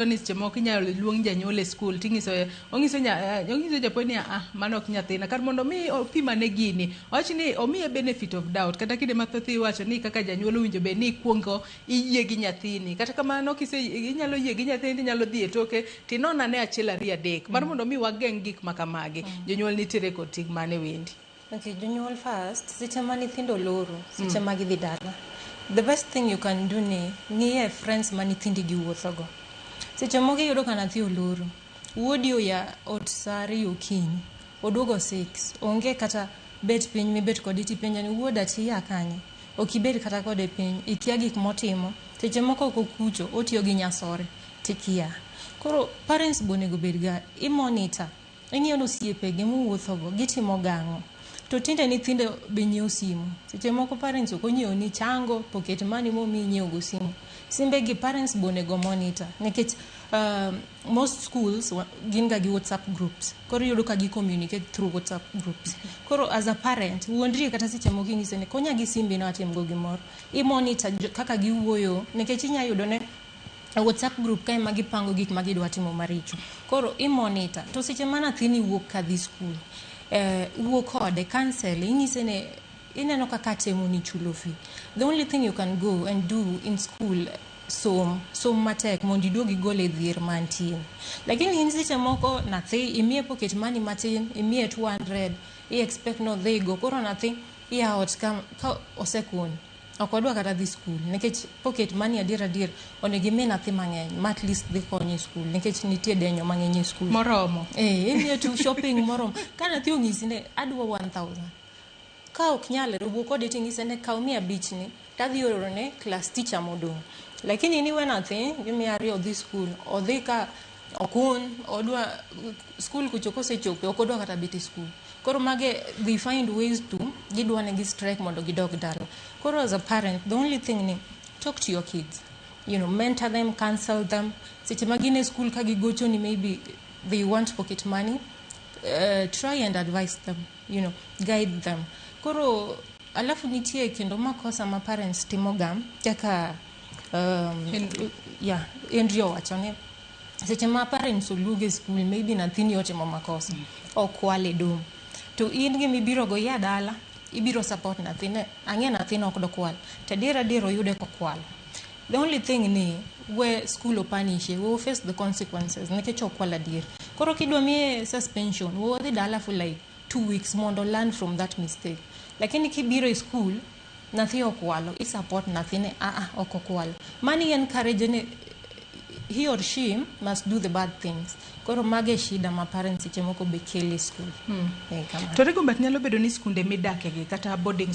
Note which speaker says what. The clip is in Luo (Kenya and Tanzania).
Speaker 1: Ni seche moko inyalo luong janyuol e skul ting'iso ong'iso nya, ong'iso japuonj ni, "Ah, mano ok nyathina." Kar mondo mi opim ane gini, owach ni omiye benefit of doubt. Kata kinde mathoth iwacho ni kaka janyuol owinjo bed ni ikuongo iyie gi nyathini. Kata kamano kise inyalo yie gi nyathini, tinyalo dhi e toke tinon ane achiel, ariyo, adek mar mondo mi wageng' gik ma kamagi. Jonyuol nitiere kod ting' mane wendi?
Speaker 2: Okay, jonyuol first, seche ma nyithindo loro, seche ma gidhi dala. The best thing you can do ni ng'iye friends ma nyithindi gi wuothogo. Seche moko iyudo ka nyathi oloro, wuodi oya ot saa 2 okinyi, oduogo 6, onge kata bet piny mibet kode tipenje ni, "Wuoda, tiya kanye?" Ok ibed kata kode piny, ikia gik motimo. Seche moko ok okucho, otiyo gi nyasore, tikia. Koro parents be onego bed ga i monitor. Ing'iyo ni osiepegi muwuothogo gitimo gang'o. To tinde nyithindo be nyiewo simu. Seche moko parents ok onyiewo ni chango pocket money momiyi inyiew go simu. Simbe gi parents be onego monitor nikech most schools gin ga gi WhatsApp groups. Koro iyudo ka gi communicate through WhatsApp groups. Koro as a parent, wuondri kata seche moko inyise ni konya gi simbi no atim go gimoro. I monitor kaka giwuoyo nikech inya yudo ne e WhatsApp group ka ema gipango gik ma gidwa timo maricho. Koro i monitor. To seche ma nyathini wuok kadhi school, wuo kode, counsel, inyise ni ineno kaka atemo ni chulo fee. The only thing you can go and do in school, som, som matek mondo iduog igol e dhier mantie. Lakini in seche moko nyathi imiye pocket money matin, imiye 200, i expect ni odhigo. Koro nyathi iya ot ka osekun. Ok odwa kata dhi school nikech pocket money adier adier onego imi nyathi mang'eny ma at least dhi konye e school nikech nitie denyo mang'eny e school.
Speaker 1: Moromo.
Speaker 2: Eh, imiye tu shopping moromo. Ka nyathi onyisi ni adwa 1000, ka ok nyalre, wuo kode ting'ise ni kaw 500 ni tadhi oro ne class teacher modong'. Lakini niwe nyathi gi 200 odhi school, odhi ka okun, odwa school kucho, kosechopo ok odwa kata bet e school. Koro mage they find ways to gidwa ni gi strike mondo gidog dala. Koro as a parent, the only thing ni talk to your kids, mentor them, counsel them. Seche ma gin e school ka gigocho ni maybe they want pocket money, try and advise them, guide them. Koro alafu nitie kendo makosa ma parents timo ga kaka
Speaker 1: Henry.
Speaker 2: Yeah, Henry owacho ni seche ma parents oluongo e school, maybe nyathini otimo makosa, okwal e dom, to in gimibiro go ya dala, ibiro support nyathine, ang'e nyathino ok dokwal, to adier adier oyude kokwalo. The only thing ni we school opanishe, we face the consequences nikech okwal adier. Koro kidwa miye suspension, we odhi dala for like 2 weeks mondo learn from that mistake. Lakini kibiro e school, nyathi okwalo, i support nyathine, aa, ok okwalo, mani encourage ni he or she must do the bad things. Koro mage e shida ma parents seche moko be kelo e school. Eh, kamano.
Speaker 1: To Rigombat, nyalo bedo ni skunde midakegi kata boarding